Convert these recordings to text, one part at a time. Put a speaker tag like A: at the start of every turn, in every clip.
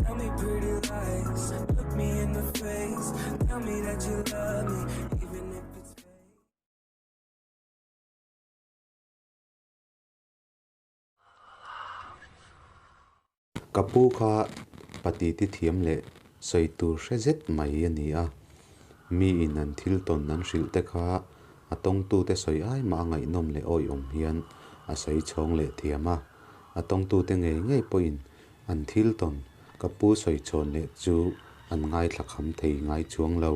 A: Tell me pretty lies, look me in the face. Tell me that you love me, even if it's fake.
B: Ka pu kha patiti thiam leh sawi tur hre zet mai a ni a, miin an thil tawn an hrilh te kha a tawngtute sawi ai mah a ngaihnawm leh awihawm hian a sawi chhawng leh thiam a, a tawngtute ngei ngei pawhin an thil tawn ka pu sawi chhawn leh chu an ngaithla kham thei ngai chuang lo.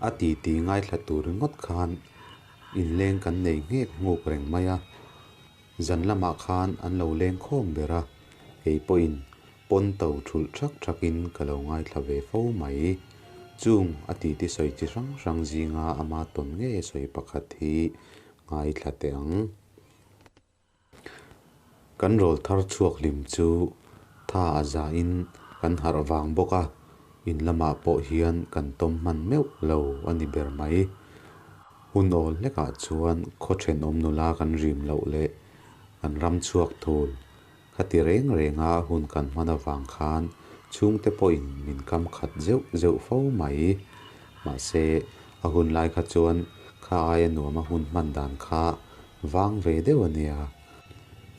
B: A titi ngaithla tur ringawt khan inleng kan nei nghek nghuk reng mai a. Zan lamah khan an lo leng khawm ber a, kei pawhin pawn to thulh thak thakin ka lo ngaithla ve fo mai. Chung a titi sawi chi hrang hrang zinga ama tawn ngei a sawi pakhat hi ngaithla teh ang. Kan rawl thar chhuak hlim chu tha a zahin kan harh vang bawk a, in lamah pawh hian kan tawm hman meuh lo a ni ber mai. Hun awl hlekah chuan khaw thenawm nula kan rim loh leh kan ram chhuak thul. Khati reng renga hun kan hman avang khan chhungte pawhin min kam khat zeuh zeuh fo mai. Mahse, a hun lai kha chuan kha aia nuama hun hman dan kha vang ve deuh a nia.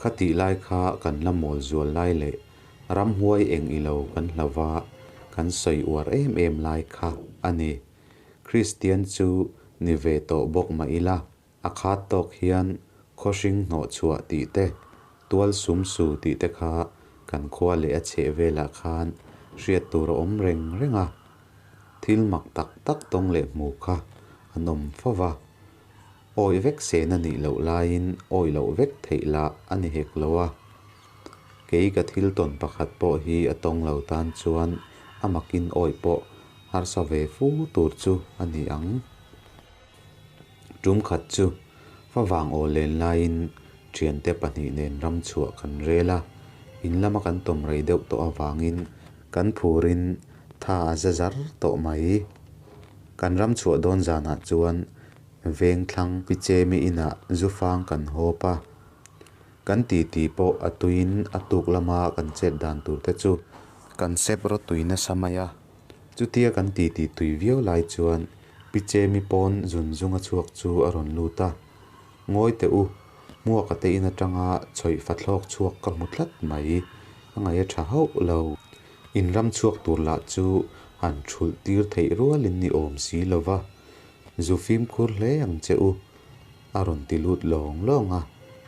B: Khatih lai kha kan la mawl zual lai leh ramhuai eng ilo kan hlauva kan sawi uar em em lai kha a ni. Kristian chu ni ve tawh bawk mah ila, a khat tawk hian khawhring hnawh chhuah tih te, tual sum su tih te kha kan khua leh a chheh velah khan hriat tur a awm reng reng a. Thil mak tak tak tawng leh hmu kha an awm fo va. Awih vek sen a nih loh laiin awih loh vek theih lah a ni hek lo a. Kei ka thil tawn pakhat pawh hi a tawng lo tan chuan a makin awih pawh harsa ve fu tur chu a ni ang. Tum khat chu favang aw len laiin thiante pahnih nen ram chhuah kan rel a, in lama kan tawm rei deuh tawh avangin kan phurin tha a za zar tawh mai. Kan ram chhuah dawn zanah chuan Vengthlang Pichemi inah zufang kan hawp a, kan titi pawh a tuiin a tuk lama kan chet dan tur te chu kan sep rawtui nasa mai a. Chutia kan titi tui viau lai chuan Pichemi pawn zun zung a chhuak chu a rawn lut a, Ngawi teh u, hmuaka te in atanga chhawih fathlawk chhuak ka hmu tlat mai, ka ngaih a tha hauh lo. In ram chhuak tur lah chu han thulh tir theih rualin ni awm si lo va, Zu fimkhur hle ang che u, a rawn ti lut lawng lawng a,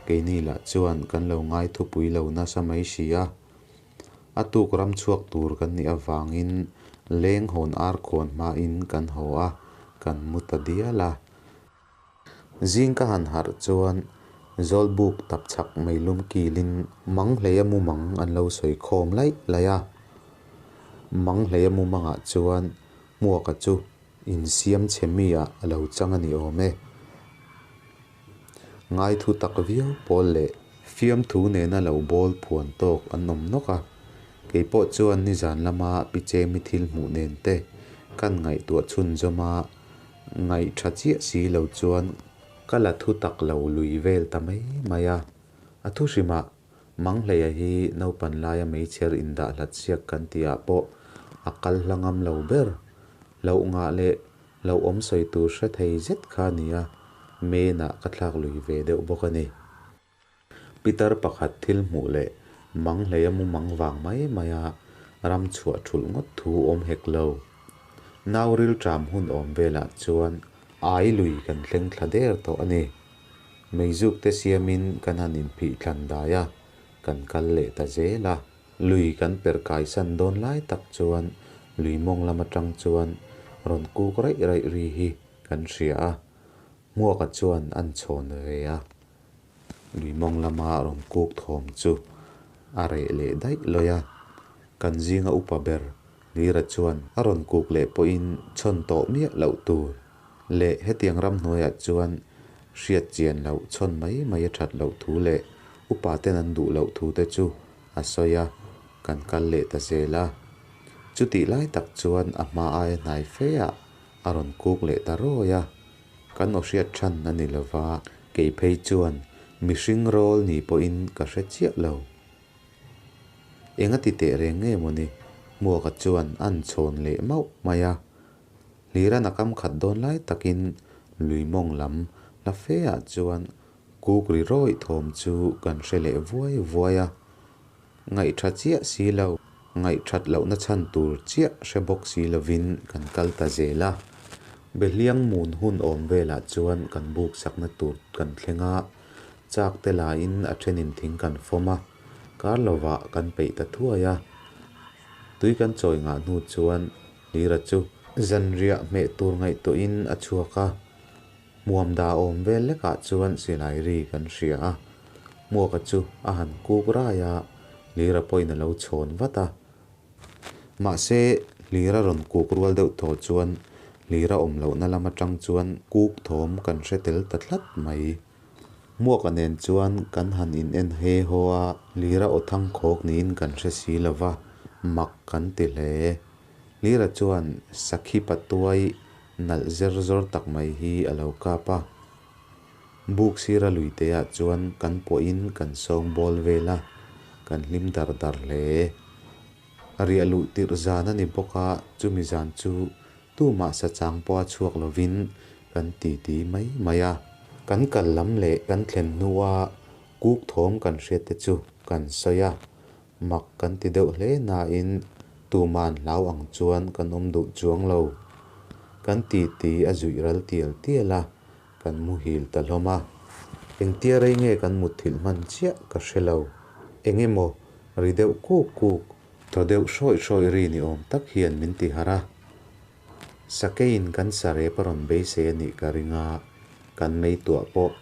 B: keini lah chuan kan lo ngai thupui lo nasa mai si a. A tuk ram chhuak tur kan nih avangin leng hawn ar khawn hmain kan haw a, kan mu ta dial a. Zing ka han harh chuan Zawlbuk tapchhak meilum kilin Manghleia mumang an lo sawi khawm laih laih a. Manghleia mumangah chuan Hmuaka chu Insiam chhe mi ah a lo chang a ni awm e. Ngaithu tak viau pawl leh fiamthu nena lo bawl phuan tawk an awm nawk a. Kei pawh chuan nizan lama Pichemi thil hmuh nen te kan ngaihtuah chhunzawm a, ngaih tha chiah si lo chuan ka la thu tak lo lui vel ta mai mai a. A thu hrimah Manghleia hi naupan laia meichher indah hlat siak kan tihah pawh a kal hla ngam lo ber. Hlauh ngah leh hlauhawm sawi tur hre thei zet kha a ni a, Menah ka thlak lui ve deuh bawk a ni. Pitar pakhat thil hmuh leh Manghleia mumang vang mai maia ram chhuah thulh ngawt thu awm hek lo. Nau rilṭam hun awm velah chuan ai lui kan thleng thla der tawh a ni. Meizuk te siamin kan han inphih thlan dai a, kan kal leh ta zel a. Lui kan per kaisan dawn lai tak chuan lui mawng lam atang chuan rawn kuk raih raih ri hi kan hria a, Hmuaka chuan an chhawn ve a. Lui mawng lama rawn kuk thawm chu a reh leh daih lawi a, kan zinga upa ber Lira chuan a rawn kuk leh pawhin chhawn tawh miah loh tur. Leh hetiang ramhnuaiah chuan hriat chian loh chhawn mai mai a that loh thu leh upa ten an duh loh thu te chu a sawi a, kan kal leh ta zel a. Chutih lai tak chuan a hma aia hnai fe ah a rawn kuk leh ta rawi a, kan aw hriat than a ni lova, kei phei chuan mihring rawl ni pawhin ka hre chiah lo. Engati teh reng nge mawni Hmuaka chuan a'n chhawn leh mauh mai a. Hlira'n a kam khat dawn lai takin lui mawng lam hla fe ah chuan kuk ri rawih thawm chu kan hre leh vuai vuai a. Ngaih tha chiah si lo, ngaih that lohna chhan tur chiah hre bawk si lovin kan kal ta zel a. Behliang mun hun awm velah chuan kan buk sakna tur kan thleng a, chak te lain a thenin thing kan fawm a, kar lovah kan peih ta thuai a. Tui kan chawi ngah hnu chuan Lira chu zanriah hmeh tur ngaihtuahin a chhuak a. Hmuamda awm vel lekah chuan silai ri kan hria a, Hmuaka chu a han kuk rai a, Hlira pawhin a lo chhawn vat a. Mahse, Hlira rawn kuk rual deuh thaw chuan Hlira awm lohna lam atang chuan kuk thawm kan hre tel ta tlat mai. Hmuaka nen chuan kan han in en he haw a, Hlira aw thang khawk niin kan hre si lo va, mak kan ti hle. Hlira chuan sakhi patuai nalh zer zawr tak mai hi a lo kap a. Buk sira luiteah chuan kan pawhin kan sawng bawl vel a, kan hlim dar dar hle. A riah luh tirh zan a ni bawk a, chumi zan chu tumah sa chang pawha chhuak lovin kan titi mai mai a. Kan kal lam leh kan thlen hnua kuk thawm kan hriat te chu kan sawi a, Mak kan ti deuh hle nain tuman hlau ang chuan kan awm duh chuang lo. Kan titi a zuih ral tial tial a, kan muhil ta hlawm a. Engtia rei nge kan mutthilh hman chiah ka hre lo. Eng emaw ri deuh kuk kuk, thaw deuh hrawih hrawih ri ni awm tak hian min ti harh a. Sakeiin kan sarep a rawn beisei a nih ka ring a, kan meituah pawh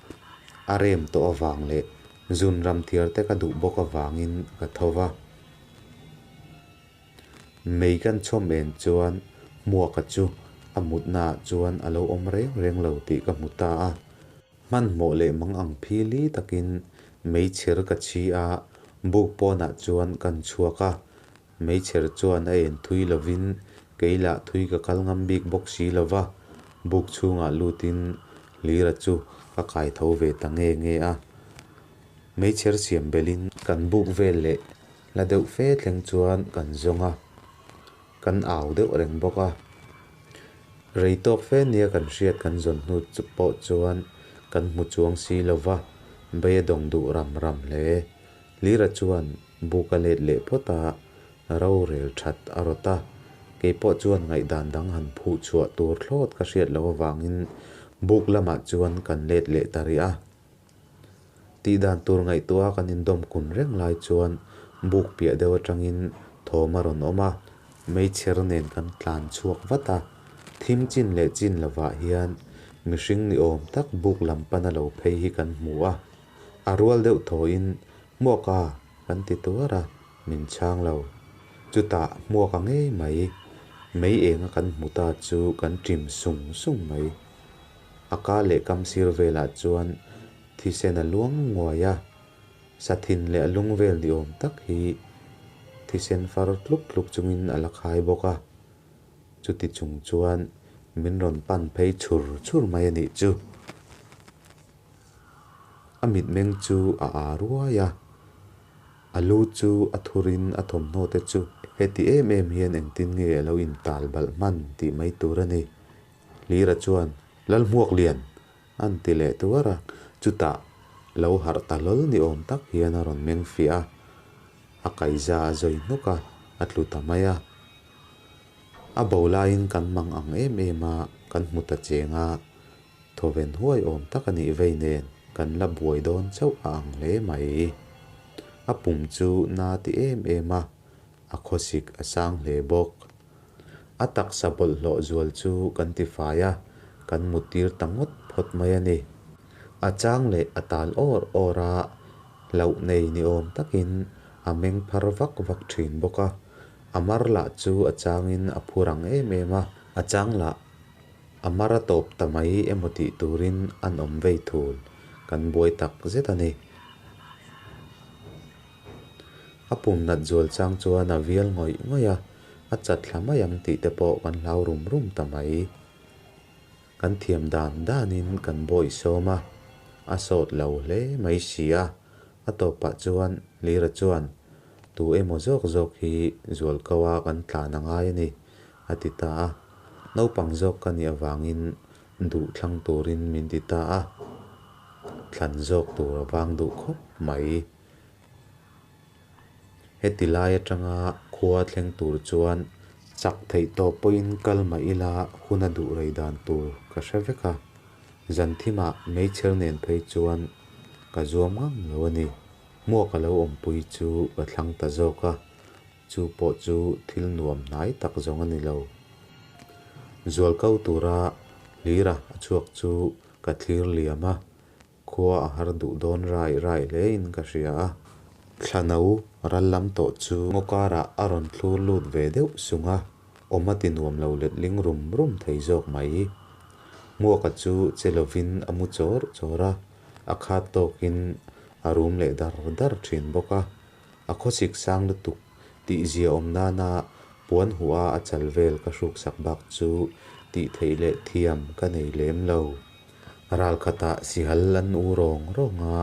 B: a rem tawh avang leh Zun ram thiar te ka duh bawk avangin ka tho va. Mei kan chhawm en chuan Hmuaka chu a mutnaah chuan a lo awm reng reng lo tih ka hmu ta a. Hmanhmawh leh mang ang phili takin meichher ka chhi a, buk pawnah chuan kan chhuak a. Meichher chuan a en thui lovin kei lah thui ka kal ngam bik bawk si lo va, buk chhungah lutin Hlira chu ka kai tho ve ta nge nge a. Meichher siam belhin kan buk vel leh hla deuh fe thleng chuan kan zawng a, kan au deuh reng bawk a. Rei tawk fe nia kan hriat kan zawn hnu pawh chuan kan hmu chuang si lo va, bei a dawng duh ram ram hle. Hlira chuan Buk a let leh phawt a, rorel that a rawt a. Kei pawh chuan ngaihdan dang han phuh chhuah tur thlawt ka hriat loh avangin buk lamah chuan kan let leh ta rih a. Tihdan tur ngaihtuah kan indawm kun reng lai chuan buk piah deuh atangin thawm a rawn awm a, meichher nen kan tlan chhuak vat a. Thim chin leh chin lovah hian mihring ni awm tak buk lam pana lo phei hi kan hmu a. A rual deuh thawhin Hmuaka kan ti tuar a, min chhang lo. Chutah Hmuaka ngei mai, mei enga kan hmu ta chu kan ṭim sung sung mai. A ka leh kam sir velah chuan thisen a luang nguai a, sathin leh a lung vel ni awm tak hi thisen far tluk tluk chungin a la khai bawk a. Chuti chung chuan min rawn pan phei chhur chhur mai a nih chu. A mitmeng chu a aa ruai a, a lu chu a thurin a thawmhnaw te chu heti em em hian engtin nge a lo intal balh hman tih mai tur a ni. Hlira chuan, Lalhmuaklian! a'n ti leh tuar a, chutah lo harh ta hlawl ni awm tak hian a rawn meng fiah a, a kaiza a zawi hnawk a, a tlu ta mai a. A bo laiin kan mang ang em em a, kan hmu ta cheng a. Thawven huai awm tak a nih vei nen kan la buai dawn chauh a ang hle mai. A pum chu na ti em em a, a khawsik a sang hle bawk. A taksa bawlhhlawh zual chu kan ti fai a, kan muttir ta ngawt phawt mai a ni. A chang leh a tal awr awr a, hlauh nei ni awm takin a meng phar vak vak thin bawk a. A mar lah chu a changin a phur ang em em a, a chang lah A mar a tawp ta mai emaw tih turin an awm vei thul, kan buai tak zet a ni. A pum nat zual chang chuan a vial ngawih ngawih a, a chat thla mai ang tih te pawh kan hlau rum rum ta mai. Kan thiam dan danin kan bawih sawm a, a sawt lo hle mai si a, a tawpah chuan Lira chuan. Tu emaw zawk zawk hi zualko a kan tlan a ngai a ni, a ti ta a. Naupang zawk ka nih avangin duh thlang turin min ti ta a. Thlan zawk tur a vang duh khawp mai. Heti lai atanga khua thleng tur chuan chak theih tawp pawhin kal mah ila hun a duh rei dan tur ka hre vek a, zan thimah meichher nen phei chuan ka zuam ngang lo a ni. Hmuak a lo awmpui chu ka thlang ta zawk a, chu pawh chu thil nuam hnai tak zawng a ni lo. Zualko tura hlira a chhuak chu ka thlir liam a, Khua a har duh dawn rai rai hlein ka hria a. Thlano ral lam tawh chu ngaw karah a rawn thlur lut ve deuh sung a, awm a ti nuam lo letling rum rum thei zawk mai. Hmuaka chu che lovin a mu chawr chawr a, a khat tawkin a rum leh dar dar thin bawk a. A khawsik sang lutuk tih zia awm nana puan huh a a chal vel ka hruksak bak chu tih theih leh thiam ka nei lem lo. Ral khatah sihal an u rawng rawng a,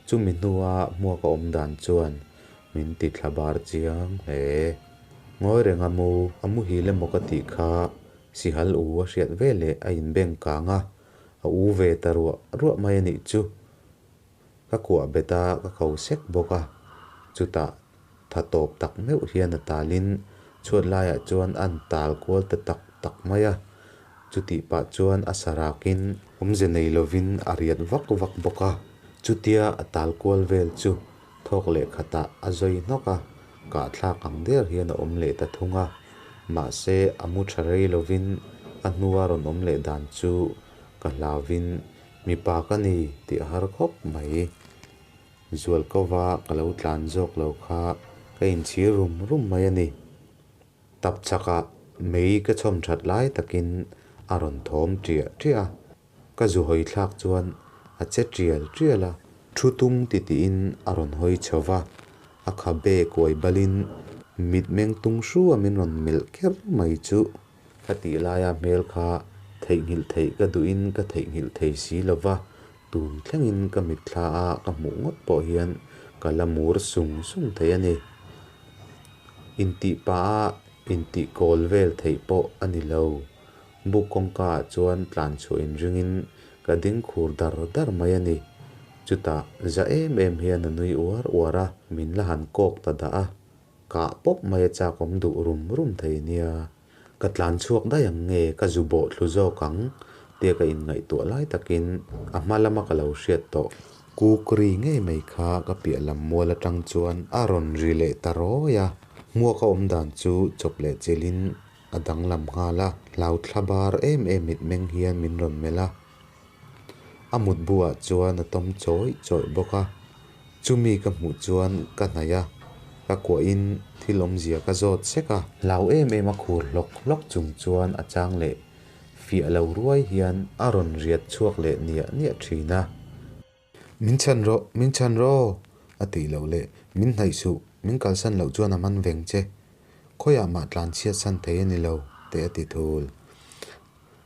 B: chumi hnua hmuaka awm dan chuan min ti thla bar chiang hle. Ngawi reng a mu, a muhil emaw ka tih kha sihal u a hriat veleh a inbeng kang a, a u ve ta ruah ruah mai a nih chu. Ka kuah bet a, ka ko sek bawk a, chutah tha tawp tak meuh hian a talin chhuat laiah chuan a'n tal kual ta tak tak mai a, chutih pah chuan a sarakin awmze nei lovin a riat vak vak bawk a, chutia a tal kual vel chu thawk leh khatah a zawi hnawk a, kahthlak ang der hian a awm leh ta thung a, mahse a mu tha rei lovin a hnua rawn awm leh dan chu ka hlauvin mipa ka ni tih a har khawp mai. Zualkova ka lo tlan zawk lo kha ka inchhir rum rum mai a ni. Tap chakah mei ka chhawm that lai takin a rawn thawm ṭiah ṭiah a, ka zu hawi thlak chuan a che ṭial ṭial a. Thu tung titiin a rawn hawi chho va, a khabe kuai balin mitmeng tung hrua min rawn melh kher mai chu. Ka tih laia hmel kha theihnghilh theih ka duhin ka theihnghilh thei si lo va, tun thlengin ka mitthla a ka hmuh ngawt pawh hian ka la mur sung sung thei a ni. Intih pah a intih kawl vel theih pawh a ni lo. Buk kawngka ah chuan tlan chhuah inringin ka ding khur dar dar mai a ni. Chutah za em em hian a nui uar uar a, min la han kawk ta dah a. Kah pawp mai a chak awm duh rum rum thei nia. Ka tlan chhuak daih ang nge ka zu bawh thlu zawk ang tia ka inngaihtuah lai takin a hma lama ka lo hriat tawh. Kuk ri ngei mai kha ka piah lam mual atang chuan a rawn ri leh ta rawi a, hmuaka awm dan chu chawp leh chelhin a danglam nghal a, hlau thla bar em em mitmeng hian min rawn melh a. A mutbu ah chuan a tawm chawih chawih bawk a, chumi ka hmuh chuan ka hnaih a, ka kuahin thil awmzia ka zawt sek a. Hlau em em a khur hlawk hlawk chung chuan a chang leh fiah lo ruai hian a rawn riat chhuak leh niah niah thin a. Min chhan rawh, min chhan rawh! a tih loh leh min hnaih suh, min kalsan loh chuan a man veng che. Khawiah mah tlan chhiat san thei a ni lo, te a ti thul.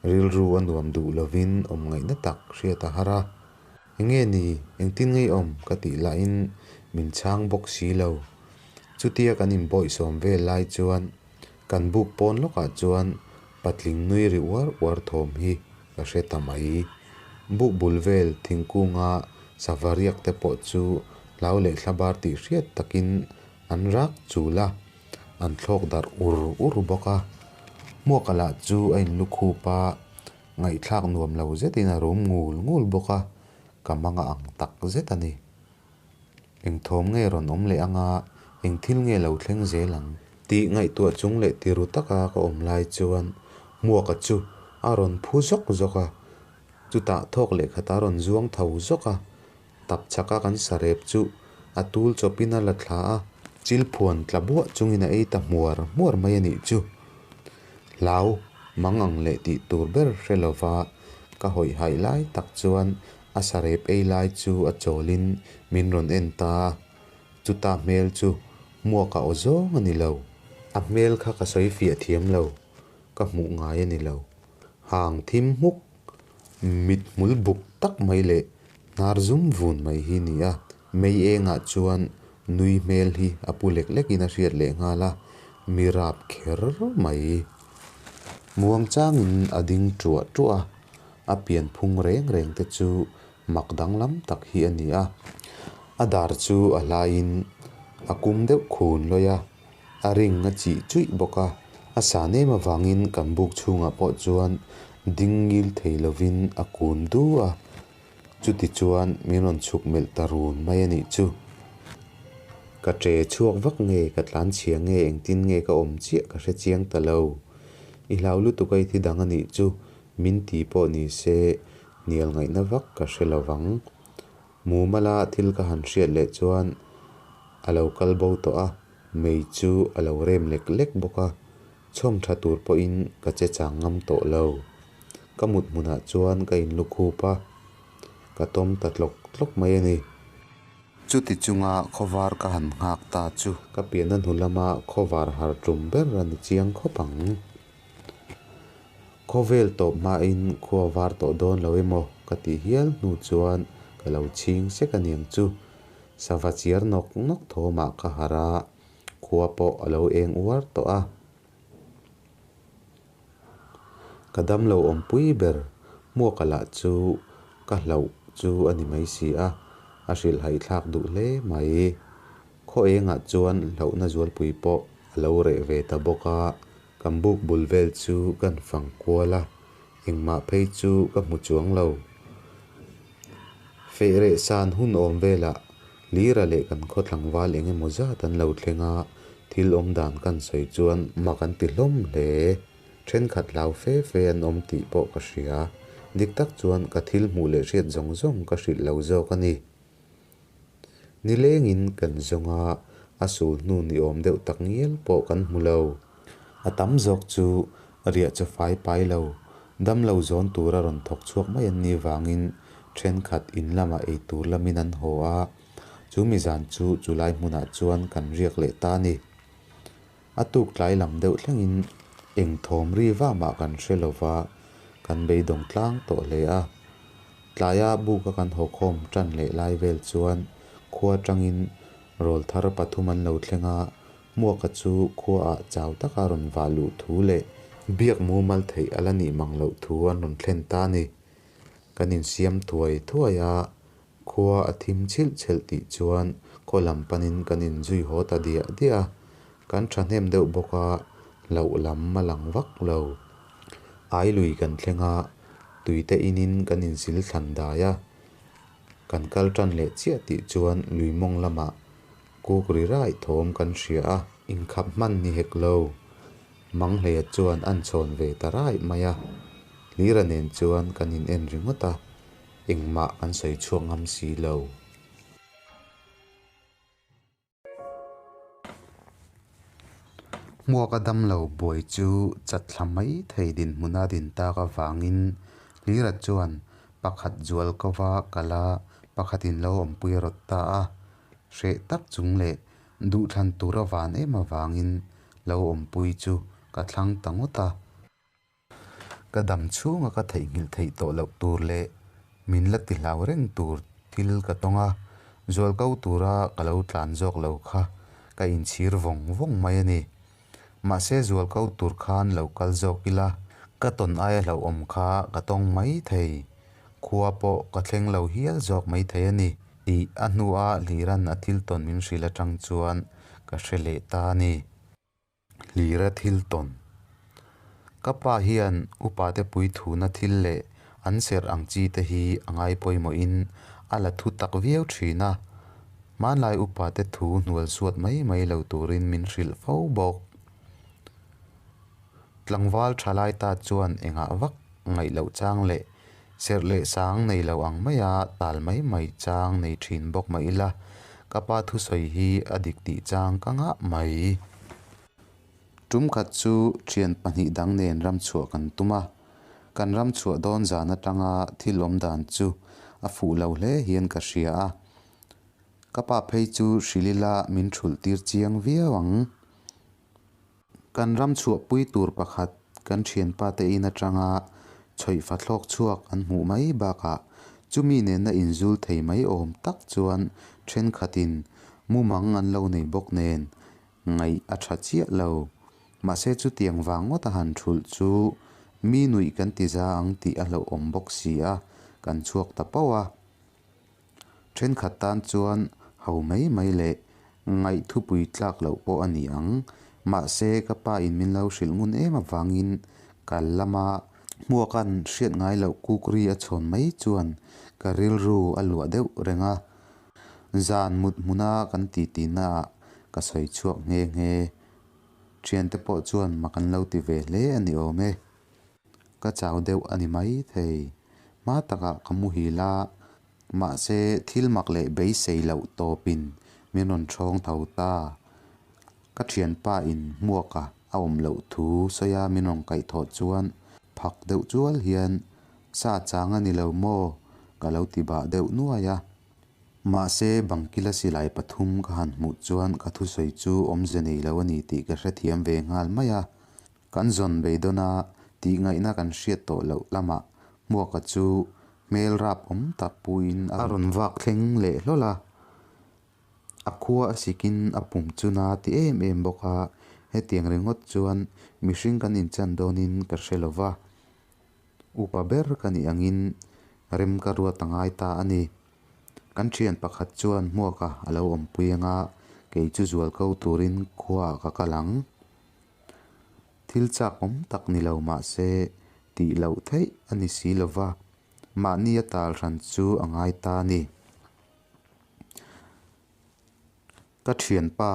B: Rilru a nuam duh lovin awm ngaihna tak hriat a har a. Enge ni, engtin ngei awm ka tih lahin min chhang bawk si lo. Chutia kan inbawihsawm vel lai chuan kan buk pawn lawkah chuan patling nui ri uar uar thawm hi ka hre ta mai. Buk bul vel thingkunga sava riak te pawh chu hlau leh thlabar tih hriat takin an rak chul a. An thlawk darh ur ur bawk a, Hmuaka lah chu a inlu khup a, ngaihthlak nuam lo zetin a rum ngul ngul bawk a, ka manga ang tak zet a ni. Eng thawm nge rawn awm leh anga, eng thil nge lo thleng zel ang? Tih ngaihtuah chung leh tiru taka ka awm lai chuan Hmuaka chu a rawn phu zawk zawk a, chutah thawk leh khat a rawn zuang tho zawk a, Tap chaka kan sarep chu a tul chawpin a la thla a, chil phuan tla buah chungin a ei ta hmuar hmuar mai a nih chu. Hlau mang ang leh tih tur ber hre lova ka hawih haih lai tak chuan a sarep ei lai chu a chawlin min rawn en ta a, chuta hmel chu hmuaka aw zawng a ni lo. A hmel kha ka sawi fiah thiam lo, ka hmuh ngai a ni lo. Hang thim hmuk Mit hmul buk tak mai leh hnar zum vun mai hi ni a, mei engah chuan Nui hmel hi a pu lek lekin a hriat lehnghal a, mi rap kher mai. Muangchangin a ding ṭuah ṭuah a, a pianphung reng reng te chu mak danglam tak hi a ni a. A dar chu a hlaiin a kum deuh khun lawih a, a ring a chih chuih bawk a. A san em avangin kan buk chhungah pawh chuan ding ngil thei lovin a kun du a. Chuti chuan min rawn chhuk melh ta run mai a nih chu. Ka ṭe chhuak vak nge, ka tlan chhia nge, engtin nge ka awm chiah ka hre chiang ta lo. I hlau lutuk a i thi dang a nih chu, min ti pawh ni se hnial ngaihna vak ka hre lo vang. Mumala thil ka han hriat leh chuan a lo kal bo tawh a, mei chu a lo rem lek lek bawk a, chhawm tha tur pawhin ka che chang ngam tawh lo. Ka mut hmunah chuan ka inlukhup a, ka tawm ta tlawk tlawk mai a ni. Chuti chunga khawvar ka han nghak ta chu. Ka pianna hnu lama khawvar har tum ber a ni chiang khawp ang. Khawvel tawp hmain khua var tawh dawn lo emaw ka tih hial hnu chuan ka lo chhing sek a niang chu. Sava chiar nawk nawk thawmah ka harh a, khua pawh a lo eng uar tawh a. Ka damlo awmpui ber Hmuaka lah chu ka hlauh chu a ni mai si a, a hrilhhaih thlak duh hle mai. Khaw engah chuan hlauhna zualpui pawh a lo reh ve ta bawk a, kan buk bul vel chu kan fang kual a, engmah phei chu ka hmu chuang lo. Feh reh san hun awm velah Lira leh kan khaw tlangval eng emaw zat an lo thleng a, thil awm dan kan sawi chuan mak an ti hlawm hle. Thenkhat hlau fe fe an awm tih pawh ka hria. Dik tak chuan ka thil hmuh leh hriat zawng zawng ka hrilh lo zawk a ni. Nilengin kan zawng a, a sul hnu ni awm deuh tak ngial pawh kan hmu lo. A tam zawk chu riah chaw fai pai lo, damlo zawn tura rawn thawk chhuak mai an nih vangin thenkhat in lamah ei tur lamin an haw a, chu mi zan chu chulai hmunah chuan kan riak leh ta a ni. A tuk tlai lam deuh thlengin eng thawm ri vah mah kan hre lo va, kan beidawng tlang tawh hle a. Tlaia buka kan haw khawm tan leh lai vel chuan khua atangin rawlthar pathum an lo thleng a, Hmuaka chu khuaah chau taka rawn vah luh thu leh biak mumal theih a la nih mang loh thu an rawn thlen ta a ni. Kan insiam thuai thuai a, khua a thim chhilh chhelh tih chuan khaw lam panin kan inzui haw ta diah diah a, kan thahnem deuh bawk a, hlauh lam a lang vak lo. Ai lui kan thleng a, tuite inin kan insil thlan dai a, kan kal tan leh chiah tih chuan lui mawng lamah Kuk ri raih thawm kan hria a, inkhap hman ni hek lo. Manghleia chuan an chhawn ve ta raih mai a, Hlira nen chuan kan in en ringawt a, engmah kan sawi chhuak ngam si lo. Hmuaka damlo buai chu chatthla mai thei dinhmuna din tak avangin Hlira chuan pakhat zual kova kal a, pakhatin lo awmpui a rawt ta a. Hreh tak chung leh duhthlan tur a van em avangin lo awmpui chu ka thlang ta ngawt a. Ka dam chhunga ka theihnghilh theih tawh loh tur leh min la ti hlau reng tur thil ka tawng a, zualko tura ka lo tlan zawk lo kha ka inchhir vawng vawng mai a ni. Mahse zualko tur khan lo kal zawk ila, ka tawn aia hlauhawm kha ka tawng mai thei. Khua pawh ka thleng lo hial zawk mai thei a ni tih a hnua Hliran a thil tawn min hrilh atang chuan ka hre leh ta a ni. Hlira thil tawn. Ka pa hian upate puithuna thil leh an serh ang chi te hi a ngai pawimawhin a la thu tak viau thin a, hmanlai upate thu hnual suat mai mai lo turin min hrilh fo bawk. Tlangval thalai ta chuan engah vak ngaih loh chang leh serh leh sang nei lo ang maia tal mai mai chang nei thin bawk mah ila, ka pa thusawi hi a dik tih chang ka ngah mai. Tum khat chu thian pahnih dang nen ram chhuah kan tum a, kan ram chhuah dawn zan atanga thil awm dan chu a fuh lo hle hian ka hria a, ka pa phei chu hrilh ila min thulh tir chiang viau ang. Kan ram chhuahpui tur pakhat kan thianpa te in atanga chhawihfa thlawk chhuak an hmuh mai bakah chumi nena inzul thei mai awm tak chuan thenkhatin Mumang an lo nei bawk nen ngaih a tha chiah lo. Mahse chutiang vang ngawta han thulh chu mi nuih kan ti za ang tih a hlauhawm bawk si a, kan chhuak ta pauh a. Thenkhat tan chuan ho mai mai leh ngaih thupui tlak loh pawh a ni ang. Mahse ka pa in min lo hrilh ngun em avangin kal lama Hmuaka'n hriat ngai loh kukri a chhawn mai chuan ka rilru a luah deuh reng a. Zan mut hmuna kan titi naah ka sawi chhuak nghe nghe. Thiante pawh chuan mak an lo ti ve hle a ni awm e. Ka chau deuh a ni mai thei. Hma takah ka muhil a, mahse thil mak leh beisei loh tawpin min rawn ṭhawng tho ta. Ka thianpa in Hmuaka a awm loh thu sawi a min rawn kaihthawh chuan phak deuh chual hian sa chang a ni lo maw? ka lo ti bah deuh nuai a. Mahse bangkila silai pathum ka han hmuh chuan ka thusawi chu awmze nei lo a ni tih ka hrethiam ve nghal mai a. Kan zawn beidawn a, tih ngaihna kan hriat tawh loh lamah Hmuaka chu hmel rap awm tak puiin a rawn vak thleng leh hlawl a. A khua a sikin a pum chu na ti em em bawk a, hetiang ringawt chuan mihring kan inchan dawnin ka hre lo va. Upa ber ka nih angin rem ka ruat a ngai ta a ni. Kan thian pakhat chuan Hmuaka a lo awmpui anga kei chu zual ko turin khuaah ka kal ang. Thil chak awm tak ni lo mah se tih loh theih a ni si lo va, mahni a tal hran chu a ngai ta a ni. Ka thianpa,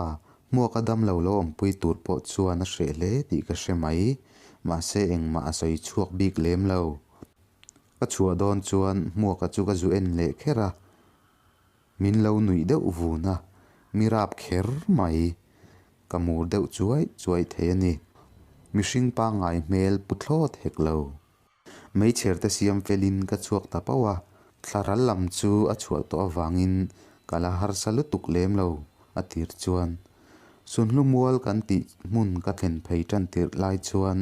B: Hmuaka damlo lo awmpui tur pawh chuan a hreh hle tih ka hre mai, mahse engmah a sawi chhuak bik lem lo. Ka chhuah dawn chuan Hmuaka chu ka zu en leh kher a, min lo nuih deuh vun a, mi rap kher mai. Ka mur deuh chuai chuai thei a ni. Mihring pangngai hmel pu thlawt hek lo. Meichher te siam felin ka chhuak ta pauh a, thlaral lam chu a chhuah tawh avangin ka la harsa lutuk lem lo a tir chuan. Sunhlu mual kan tih hmun ka thlen phei tan tirh lai chuan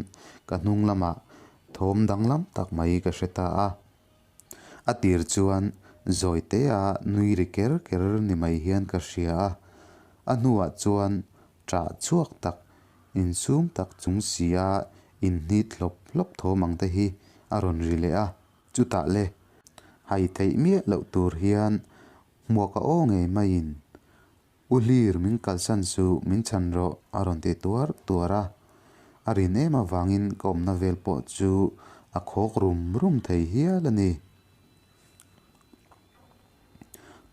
B: ka hnung lamah thawm danglam tak mai ka hre ta a. A tir chuan zawi tea nui ri ker ker ni mai hian ka hria a, a hnuah chuan Ṭah chhuak tak, insum tak chung sia inhnit hlawp hlawp thawm ang te hi a rawn ri leh a, chutah le, hai theih miah loh tur hian hmuak a aw ngei maiin, U Hlir min kalsan suh, min chhan rawh a rawn ti tuar tuar a. A rin em avangin ka awmna vel pawh chu a khawk rum rum thei hial a ni.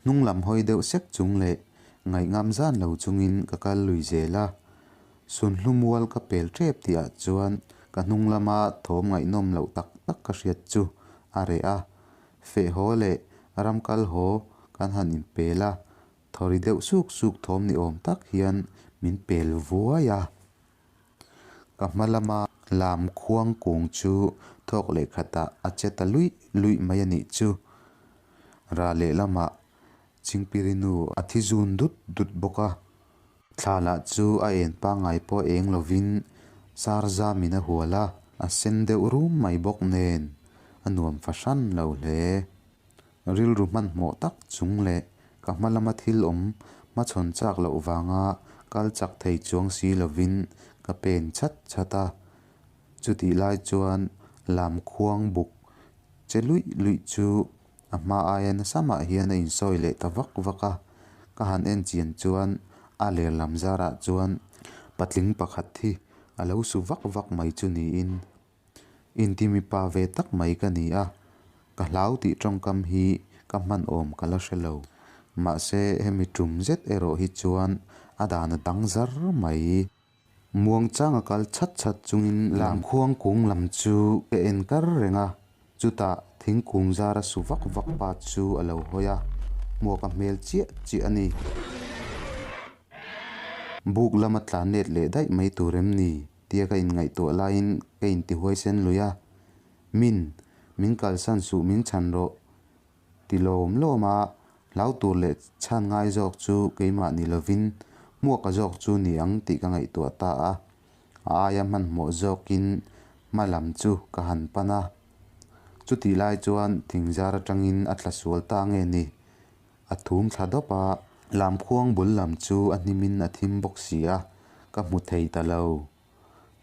B: Hnung lam hawi deuh sek chung leh ngaihngam zan lo chungin ka kal lui zel a. Sunhlu mual ka pel tep tihah chuan ka hnung lama thawm ngaihnawm loh tak tak ka hriat chu a reh a. Feh haw leh ram kal haw kan han inpel a, thawri deuh suk suk thawm ni awm tak hian min pel vuai a. Ka hma lama lam khuang kung chu thawk leh khatah a che ta luih luih mai a nih chu. Ra lehlamah Chingpirinu a thi zun dut dut bawk a. Thla lah chu a en pangngai pawh eng lovin sar zamin a hual a, a sen deuh rum mai bawk nen a nuam fahran lo hle. Rilru hmanhmawh tak chung leh ka hma lama thil awm hmachhawn chak loh vanga kal chak thei chuang si lovin ka pen chhat chhat a. Chutih lai chuan lam khuang buk che luih luih chu a hma aia nasa mah hian a insawi leh ta vak vak a. Ka han en chian chuan a ler lam zarah chuan patling pakhat hi a lo su vak vak mai chu niin. Inti mipa ve tak mai ka ni a, ka hlau tih tawngkam hi ka hman awm ka la hre lo. Mahse hemi tum zet erawh hi chuan a dan a dang zar mai. Muangchang a kal chhat chhat chungin lamkhuang kung lam chu ka en kar reng a, chutah thingkung zara su vak vak pa chu a lo hawi a, hmuak a hmel chiah chiah a ni. Buk lama tlan let leh daih mai tur em ni? Tia ka inngaihtuah laiin ka intihuaisen lui a, Min, min kalsan suh min chhan rawh ti lawm lawm a, hlau tur leh chhan ngai zawk chu keimah ni lovin hmuaka zawk chu ni ang tih ka ngaihtuah ta a, a aia hmanhmawh zawkin hma lam chu ka han pan a. Chutih lai chuan thingzar atangin a tla sual ta nge ni? A thum thla dawp a, Lamkhuang bul lam chu a hnimin a thim bawk si a, ka hmu thei ta lo.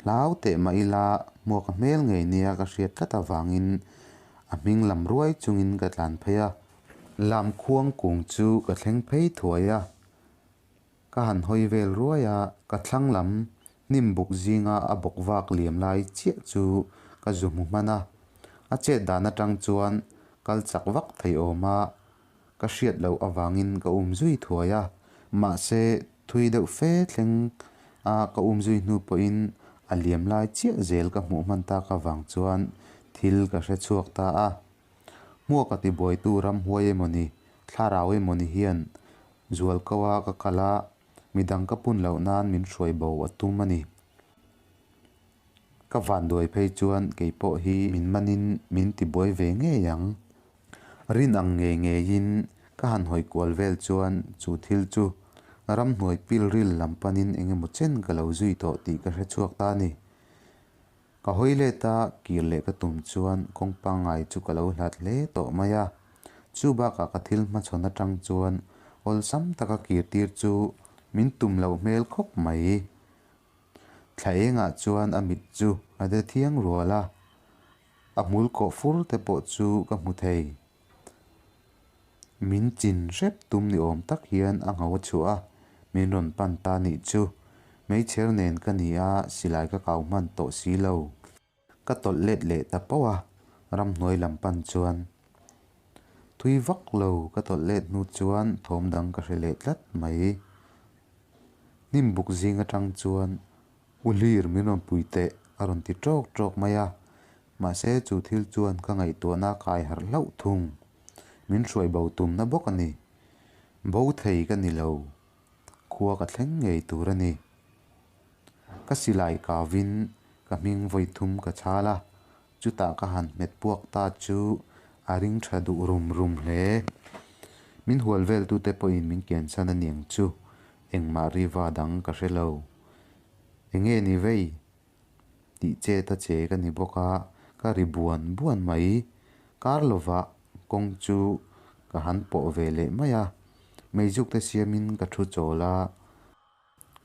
B: Hlau teh mah ila Hmuaka hmel ngei nia ka hriat tlat avangin a hming lam ruai chungin ka tlan phei a. Lamkhuang kung chu ka thleng phei thuai a, Ka han hawi vel ruai a, ka thlang lam hnim buk zinga a bawk vak liam lai chiah chu ka zu hmu hman a. A chet dan atang chuan kal chak vak thei awm a, ka hriat loh avangin ka um zui thuai a. Mahse, thui deuh fe thleng a ka um zui hnu pawhin a liam lai chiah zel ka hmuh hman tak avang chuan thil ka hre chhuak ta a. Hmuaka tibuaitu ramhuai emawni, thlarau emawni hian Zualkoa ka kal a, midang ka pun loh nan min hruai bo a tum a ni. Ka vanduai phei chuan kei pawh hi min manin min tibuai ve ngei ang. Rin ang ngei ngeiin ka han hawi kual vel chuan chu thil chu ramhnuai pilril lam panin eng emaw chen ka lo zui tawh tih ka hre chhuak ta a ni. Ka hawi let a, kir leh ka tum chuan kawng pangngai chu ka lo hlat hle tawh mai a. Chu bakah ka thil hmachhawn atang chuan awlsam taka kir tir chu min tum loh hmel khawp mai. Thla engah chuan a mit chu a de thiang rual a, a hmul kawh fur te pawh chu ka hmu thei. Min chin hrep tum ni awm tak hian a ngho a chhuah a, min rawn pan ta nih chu. Meichher nen ka ni a, silai ka kau hman tawh si lo. Ka tawlh let leh ta pauh a, ramhnuai lam pan chuan. Tui vak lo ka tawlh let hnu chuan thawm dang ka hre leh tlat mai. Hnim buk zing atang chuan U hlir min rawn pui teh a rawn ti tawk tawk mai a, mahse chu thil chuan ka ngaihtuahna a kai harh hlauh thung. Min hruai bo tumna bawk a ni. Bo thei ka ni lo. Khua ka thleng ngei tur a ni. Ka silai kavin ka hming vawi thum ka chhal a, chutah ka han hmet puak ta chu a ring tha duh rum rum hle. Min hual veltute pawhin min kiansan a niang chu engmah riva dang ka hre lo. Enge ni vei? Tih chet a che ka ni bawk a, ka ri buan buan mai. Kar lovah kawng chu ka han pawh ve leh mai a, meizuk te siamin ka thu chawl a,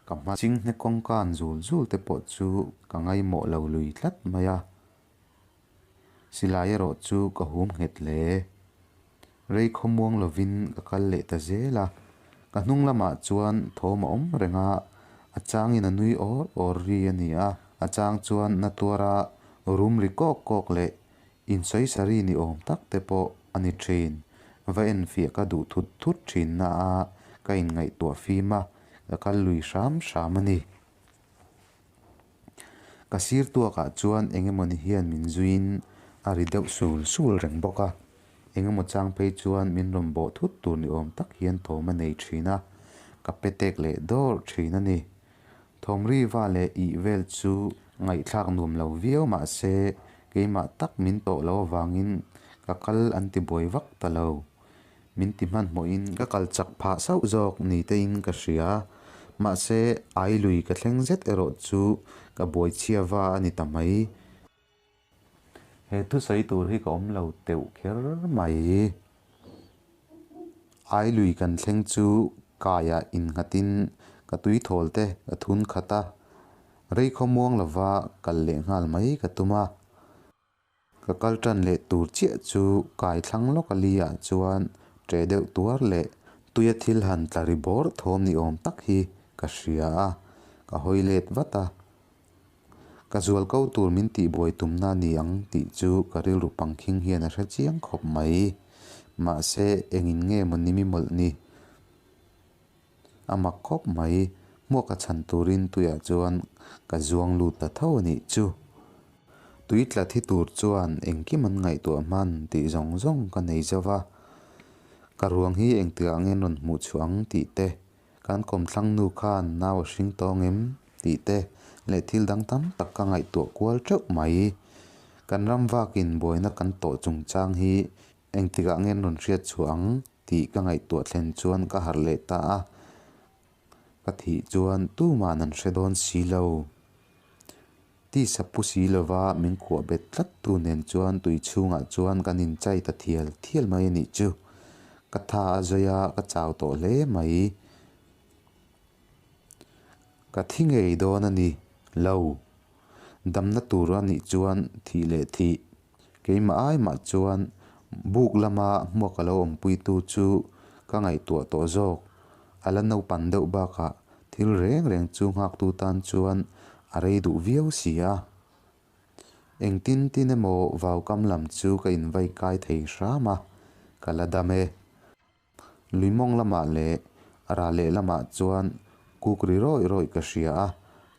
B: ka hma chinghne kawngkan zul zul te pawh chu ka ngaihmawh lo lui tlat mai a. Silai erawh chu ka hum nghet hle. Rei khawmuang lovin ka kal leh ta zel a, ka hnung lamah chuan thawm a awm reng a, a changin a nui awr awr ri a ni a, a chang chuan na tuara rum ri kawk kawk leh insawi sari ni awm tak te pawh a ni thin. Va enfiah ka duh thut thut thin na a, ka inngaihtuah fim a, ka kal lui hram hram a ni. Ka sir tuakah chuan eng emawni hian min zuiin a ri deuh sul sul reng bawk a, eng emaw chang phei chuan min rawn bawh thut tur ni awm tak hian thawm a nei thin a, ka pe tek leh dawr thin a ni. Thawm ri va leh ih vel chu ngaihthlak nuam lo viau mah se keimah tak min tawh lo avangin ka kal an ti buai vak ta lo. Min ti hmanhmawhin ka kal chak phah sauh zawk ni tein ka hria. Mahse, ai lui ka thleng zet erawh chu ka buai chhia va a ni ta mai. He thusawi tur hi ka awm lo teuh kher mai. Ai lui kan thleng chu kaiah innghatin ka tuithawl te ka thun khat a, rei khawmuang lova kal leh nghal mai ka tum a. Ka kal tan leh tur chiah chu kai thlang lawk a li ah chuan ṭe deuh tuar leh tuia thil han tla ri bawr thawm ni awm tak hi ka hria a, ka hawi let vat a. Ka zual ko tur min tihbuai tumna a ni ang tih chu ka rilru pangkhing hian a hre chiang khawp mai. Mahse, engin nge maw ni mi mawlh ni? A mak khawp mai, hmuaka chhan turin tuiah chuan ka zuang lut ta tho a nih chu. Tui tla thi tur chuan engkim an ngaihtuah hman tih zawng zawng ka nei zo va. Ka ruang hi engtikah nge an rawn hmuh chhuah ang tih te, kan kawmthlang nu khan nau a hring tawng em tih te leh thil dang tam tak ka ngaihtuah kual teuh mai. Kan ram vakin buaina kan tawh chungchang hi Engtikah nge an rawn hriat chhuah ang tih ka ngaihtuah thlen chuan ka harh leh ta a, ka thih chuan tuman an hre dawn si lo. Tisa pu si lova min kuah bet tlat tu nen chuan tui chhungah chuan kan inchai ta thial thial mai a nih chu. Ka tha a zawi a, ka chau tawh hle mai. Ka thi ngei dawn a ni lo. Damna tur a nih chuan thih leh thih. Keimah ai mah chuan buk lama hmuak a lo awmpuitu chu ka ngaihtuah tawh zawk. A la naupan deuh bakah thil reng reng chu nghaktu tan chuan a rei duh viau si a. Engtin tin emaw vaukam lam chu ka invai kai thei hram a, ka la dam e. Lui mawng lamah leh ral lehlamah chuan kuk ri rawih rawih ka hria a,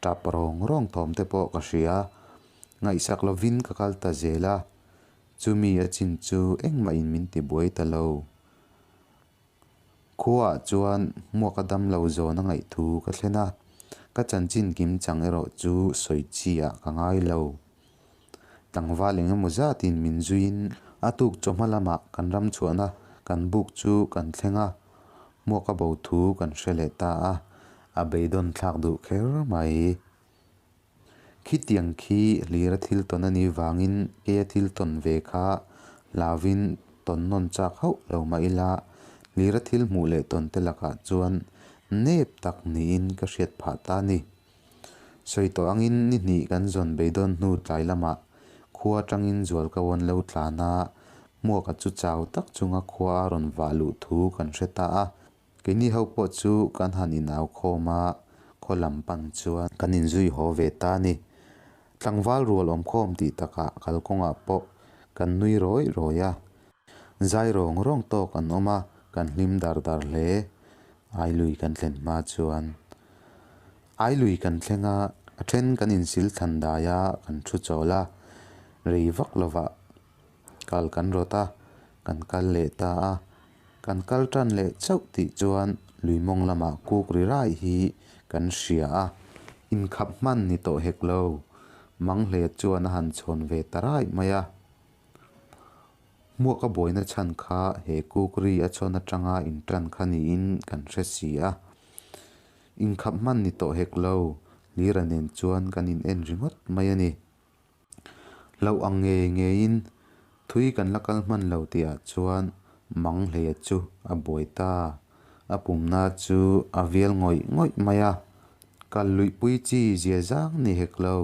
B: tap rawng rawng thawm te pawh ka hria. Ngaihsak lovin ka kal ta zel a, chumi a chin chu engmah in min ti buai ta lo. Khuaah chuan hmuaka dam lo zawn a ngaih thu ka thlen a, ka chanchin kim chang erawh chu sawi chi ah ka ngai lo. Tlangval eng emaw zatin min zuiin a tuk chawhma lamah kan ram chhuahna kan buk chu kan thleng a, hmuaka bo thu kan hre leh ta a, a beidawn thlak duh kher mai. Khitiang khi hlira thil tawn a nih vangin keia thil tawn ve kha hlauvin tawn nawn chak hauh lo mah ila, hlira thil hmuh leh tawn te lakah chuan nep tak niin ka hriat phah ta a ni. Sawi tawh angin ni hnih kan zawn beidawn hnu tlai lamah khua atangin zual ka wawn lo tlan a, hmuaka chu chau tak chunga khua a rawn vah luh thu kan hre ta a. Keini ho pawh chu kan han inau khawm a, khaw lam pan chuan kan inzui haw ve ta a ni. Tlangval rual awm khawm tih takah kalkawngah pawh kan nui rawih rawih a. Zai rawng rawng tawk an awm a, kan hlim dar dar hle. Ailui kan thlen hma chuan Ailui kan thleng a, a then kan insil thlan dai a, kan thu chawl a, rei vak lovah kal kan rawt a, kan kal leh ta a. Kan kal tan leh chauh tih chuan lui mawng lamah kuk ri rai hi kan hria a, inkhap hman ni tawh hek lo. Manghle chuan a han chhawn ve ta raih mai a. Hmuaka buaina chhan kha he kukri a chhawn atanga intan kha niin kan hre si a. Inkhap hman ni tawh hek lo, Lira nen chuan kan in en ringawt mai a ni. Hlauh ang ngei ngeiin thui kan la kal hman lo tihah chuan Manghleia chu a buai ta. A pumna chu a vial ngawih ngawih mai a, kal luihpui chi zia zang ni hek lo.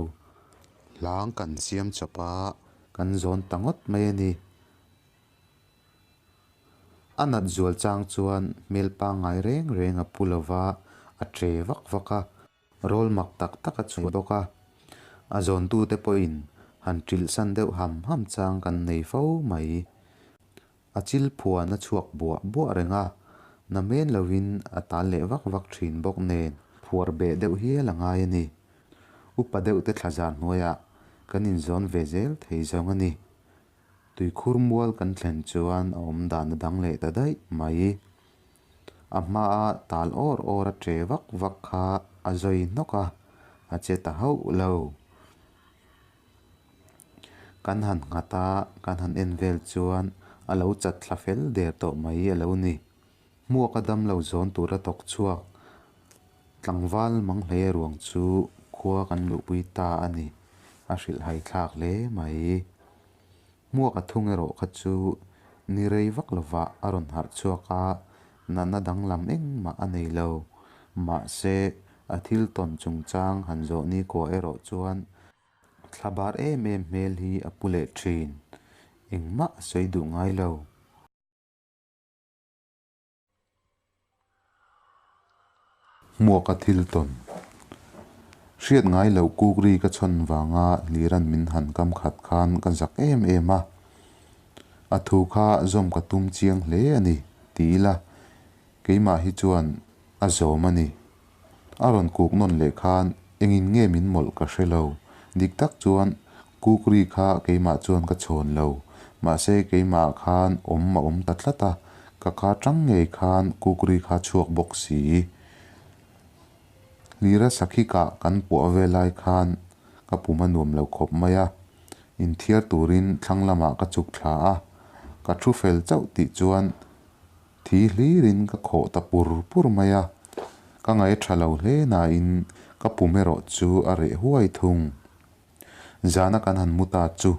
B: Hlang kan siam chawp a. Kan zawn ta ngawt mai a ni. A nat zual chang chuan hmel pangngai reng reng a pu lo va, a tre vak vak a, rawl mak tak tak a chhuah bawk a. A zawntute pawhin han ṭilhsan deuh ham ham chang kan nei fo mai. A chil phuan a chhuak buah buah reng a, na men lovin a tal leh vak vak ṭhin bawk nen phuar beh deuh hial a ngai a ni. Upa deuh te thla zar hnuaiah kan inzawn ve zel thei zawng a ni. Tuikhur mual kan thlen chuan a awm dan a dang leh ta daih mai. A hmaa tal awr awr a che vak vak kha a zawi hnawk a, a che ta hauh lo. Kan han nghat a, kan han en vel chuan a lo chat thla fel der tawh mai a lo ni. Hmuaka damlo zawn tura thawk chhuak tlangval Manghleia ruang chu khua kan luhpui ta a ni, a hrilhhai thlak hle mai. Hmuaka thung erawh kha chu ni rei vak lovah a rawn harh chhuak a, natna danglam engmah a nei lo. Mahse, a thil tawn chungchang han zawh nikua erawh chuan Thla bar em em hmel hi a pu leh thin. Engmah a sawi duh ngai lo. Hmuaka thil tawn. Hriat ngai loh kukri ka chhawn vanga Hliran min han kam khat khan ka zak em em a. A thu kha zawm ka tum chiang hle a ni, ti ila Keimah hi chuan a zawm a ni. A rawn kuk nawn leh khan engin nge min mawlh ka hre lo. Dik tak chuan kukri kha keimah chuan ka chhawn lo. Mahse keimah khan awm a awm ta tlat a, ka ka tang ngei khan kukri kha chhuak bawk si. Hlira sakhikah kan puah ve lai khan ka pum a nuam lo khawp mai a. Inthiar turin thlang lamah ka chuk thla a, ka thu fel chauh tih chuan Thi hlirin ka khawh ta pur pur mai a, ka ngaih tha lo hle nain ka pum erawh chu a reh huai thung. Zana kan han mu ta chu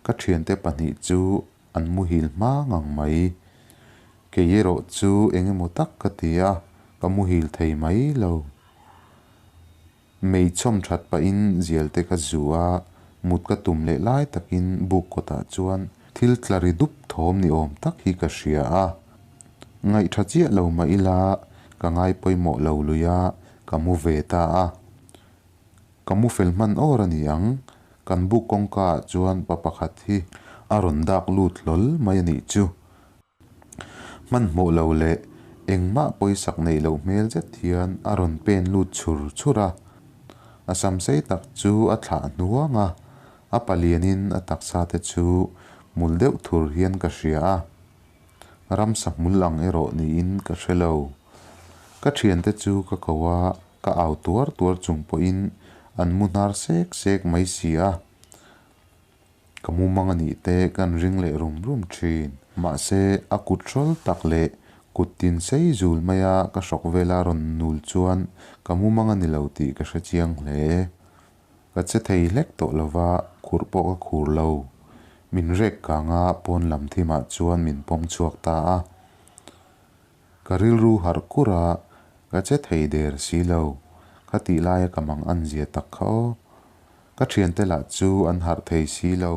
B: ka thiante pahnih chu an muhil hma ngang mai. Kei erawh chu eng emaw tak ka ti a, ka muhil thei mai lo. Mei chhawm that pahin zial te ka zu a, mut ka tum leh lai takin buk kawtah chuan thil tla ri dup thawm ni awm tak hi ka hria a. Ngaih tha chiah lo mah ila ka ngai pawimawh lo lui a, ka mu ve ta a. Ka mu fel hman awr a ni ang, kan buk kawngka ah chuan pa pakhat hi a rawn dak lut hlawl mai a nih chu. Hmanhmawh lo leh engmah pawisak neih loh hmel zet hian a rawn pen lut chhur chhur a. A sam sei tak chu a thlah hnuang a, a palianin a taksa te chu hmul deuh thur hian ka hria a. Ramsa hmul ang erawh niin ka hre lo. Ka thiante chu ka ko a, ka au tuar tuar chung pawhin an mu hnar sek sek mai si a. Ka mumang a nih te kan ring leh rum rum thin. Mahse, a kut hrawl tak leh kut tin sei zul maia ka hrawk vela rawn nul chuan ka mumang a ni lo tih ka hre chiang hle. Ka che thei hlek tawh lova, khurh pawh ka khur lo. Min rek kanga pawn lam thimah chuan min pawm chhuak ta a. Ka rilru harh kur a, ka che thei der si lo. Ka tih laia ka mang an zia tak kha aw. Ka thiante lah chu an harh thei si lo.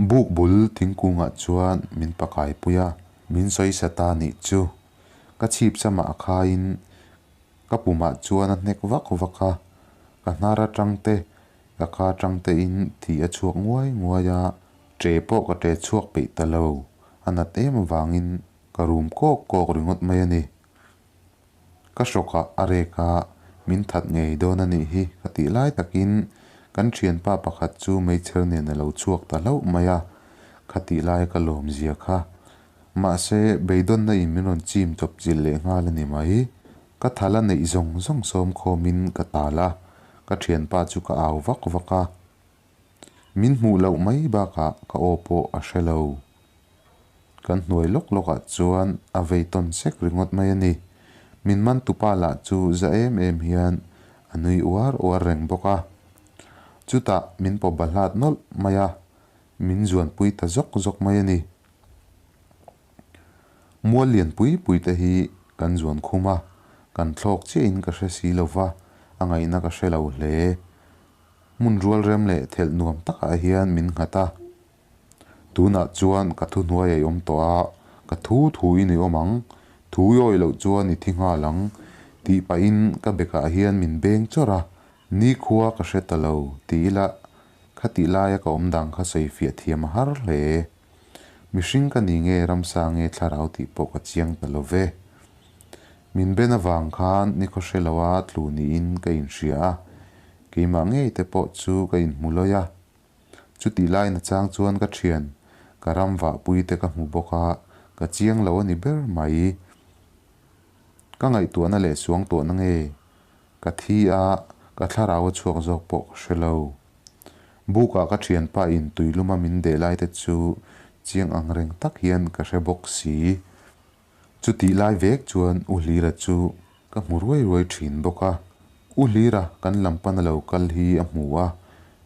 B: Buk bul thingkungah chuan min pakai pui a, min sawisa ta nih chu. Ka chhip chamah a khaiin Ka pumah chuan a hnek vak vak a, ka hnar atang te, ka ka atang te in thi a chhuak nguai nguai a, ṭe pawh ka ṭe chhuak peih ta lo, a nat em avangin ka rum kawk kawk ringawt mai a ni. Ka hrawkah a rek a, min that ngei dawn a nih hi ka tih lai takin kan ṭhianpa pakhat chu meichher nen a lo chhuak ta hlauh mai a, khatih laia ka lawmzia kha Mahse, beidawnna in min rawn chim chawp chilh leh nghal a ni mai. Ka thala neih zawng zawng sawm khawmin ka tal a, ka thianpa chu ka au vak vak a. Min hmuh loh mai bakah ka aw pawh a hre lo. Kan hnuai lawk lawkah chuan a vei tawn sek ringawt mai a ni. Min man tupa lah chu za em em hian a nui uar uar reng bawk a. Chutah min pawh bahlat nawlh mai a, Min zuanpui ta zawk zawk mai a ni. Mual lian pui pui te hi kan zuan khum a, kan thlawk chiahin ka hre si lo va, a ngaihna ka hre lo hle. Hmun rual rem leh thelh nuam takah hian min nghat a. Tunah chuan ka thuhnuai a i awm tawh a, ka thu thuin i awm ang, thu i awih loh chuan i thi nghal ang, tih pahin ka bekah hian min beng chawrh a, nikhua ka hre ta lo, ti ila Khatih laia ka awm dang kha sawi fiah thiam a har hle. Mihring ka ni nge ramsa nge thlarau tih pawh ka chiang ta lo ve. Min ben avang khan nikhaw hre loa tlu niin ka inhria a, keimah ngei te pawh chu ka inhmu lawi a. Chutih lain a chang chuan ka thian, ka ram vahpui te ka hmu bawk a, ka chiang lo a ni ber mai. Ka ngaihtuahna leh suangtuahna nge Ka thi a, ka thlarau a chhuak zawk pawh ka hre lo. Bukah ka thianpa in tuiluma min deh lai te chu chiang ang reng tak hian ka hre bawk si. Chutih lai vek chuan U Hlira chu ka hmu ruai ruai thin bawk a. U Hlira kan lam pana lo kal hi a hmu a,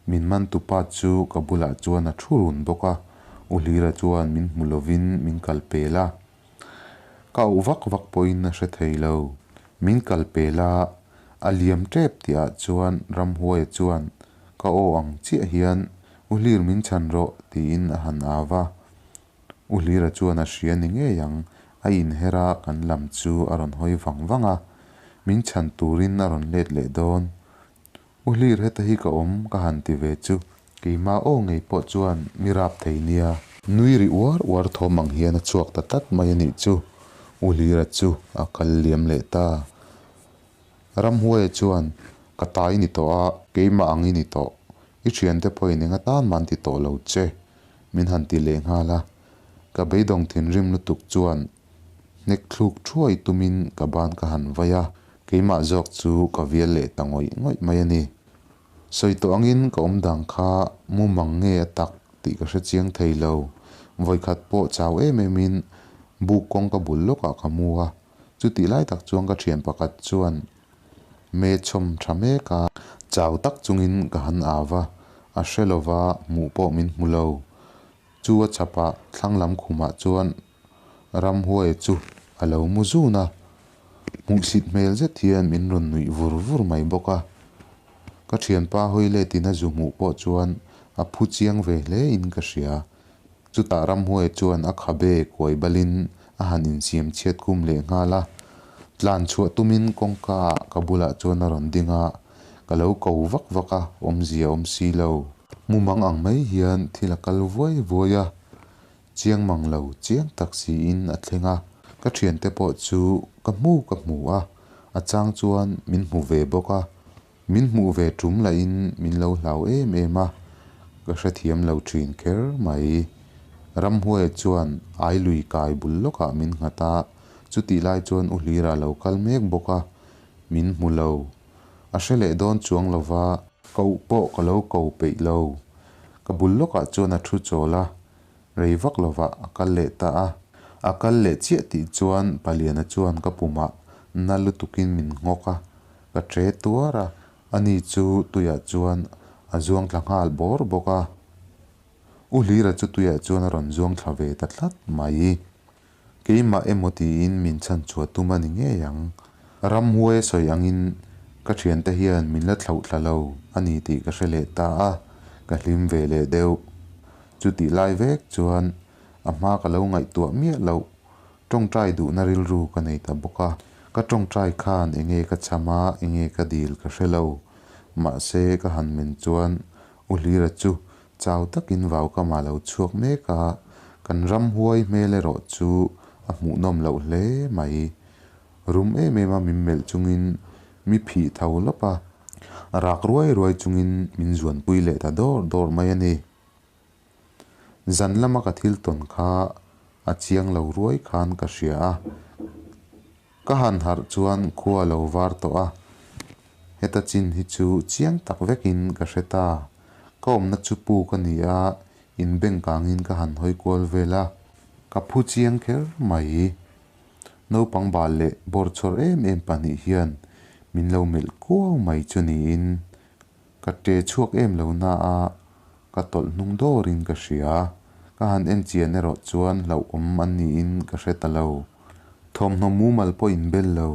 B: min man tupa chu ka bulah chuan a thu run bawk a. U Hlira chuan min hmu lovin min kal pel a. Ka auh vak vak pawhin a hre thei lo. Min kal pel a, a liam tep tihah chuan Ramhuaia chuan ka aw ang chiah hian U Hlir min chhan rawh tiin a han au va. U Hlira chuan a hria ni ngei ang, a inher a kan lam chu a rawn hawi vang vang a, min chhan turin a rawn let leh dawn. U Hlir heta hi ka awm ka han ti ve chu. Keima aw ngei pawh chuan mi rap thei nia. Nui ri uar uar thawm ang hian a chhuak ta tlat mai a nih chu. U Hlira chu a kal liam leh ta. Ramhuaia chuan, Ka ta i ni tawh a, keimah ang i ni tawh. I thiante pawhin eng atan mah an ti tawh lo che. Min han ti leh nghal a. Ka beidawng thinrim lutuk chuan Hnek thluk thuai tumin ka ban ka han vai a, keimah zawk chu ka vial leh ta ngawih ngawih mai a ni. Sawi tawh angin ka awm dang kha mumang nge a tak tih ka hre chiang thei lo. Vawikhat pawh chau em emin buk kawng ka bul lawkah ka mu a, chutih lai tak chuan ka thian pakhat chuan me chhawm tha mek a. Chau tak chungin ka han au va, a hre lova hmuh pawh min hmu lo. Chu a chhapah thlang lam khumah chuan. Ramhuaia chu a lo mu zun a, hmuhsit hmel zet hian min rawn nuih vur vur mai bawk a. Ka thianpa hawi letin a zu hmuh pawh chuan a phu chiang ve hle in ka hria. Chutah Ramhuaia chuan a khabe kuai balin a han insiam chhiat kum leh nghal a, tlan chhuah tumin kawngka ah ka bulah chuan a rawn ding a, ka lo ko vak vak a, awmzia awm si lo. Mumang ang mai hian thil a kal vuai vuai a, chiang mang lo chiang tak siin a thleng a, ka thiante pawh chu ka hmu ka hmu a, a chang chuan min hmu ve bawk a, min hmuh ve tum lahin min lo hlau em em a, ka hrethiam lo thin kher mai. Ramhuaia chuan ai lui kai bul lawkah min nghat a, chutih lai chuan U Hlira a lo kal mek bawk a, min hmu lo. A hre leh dawn chuang lo va. Koh pawh ka lo ko peih lo. Ka bul lawkah chuan a thu chawl a, rei vak lovah a kal leh ta a. A kal leh chiah tih chuan Paliana chuan ka pumah na lutukin min nghawk a, ka ṭe tuar a, ani chu tuiah chuan a zuang thla nghal bawr bawk a. U Hlira chu tuiah chuan a rawn zuang thla ve ta tlat mai. Keimah emaw tiin min chhan chhuah tum a ni ngei ang. Ramhuai a sawi angin ka thiante hian min la thlauh thla lo a ni tih ka hre leh ta a, ka hlim ve leh deuh. Chutih lai vek chuan a hma ka lo ngaihtuah miah loh tawngtai duhna rilru ka nei ta bawk a. Ka tawngtai khan enge ka cham a, enge ka dil ka hre lo. Mahse ka han men chuan U Hlira chu Chau takin vaukamah lo chhuak mek a, kan ramhuai hmel erawh chu a hmuhnawm loh hle mai. Rum em em a min melh chungin mi phih tho lawp a, rak ruai ruai chungin min zuanpui leh ta dawr dawr mai a ni. Zan lama ka thil tawn kha a chiang lo ruai khan ka hria a. Ka han harh chuan khua a lo var tawh a, heta chin hi chu chiang tak vekin ka hre ta. Ka awmna chu puk a ni a, inbeng kangin ka han hawi kual vel a, ka phu chiang kher mai. Naupang bal leh bawrchhawr em em pahnih hian min lo melh kuau mai chu niin Ka ṭe chhuak em lo na a, ka tawlh hnung dawrin ka hria. Ka han en chian erawh chuan hlauhawm an niin ka hre ta lo. Thawmhnaw mumal pawh inbel lo,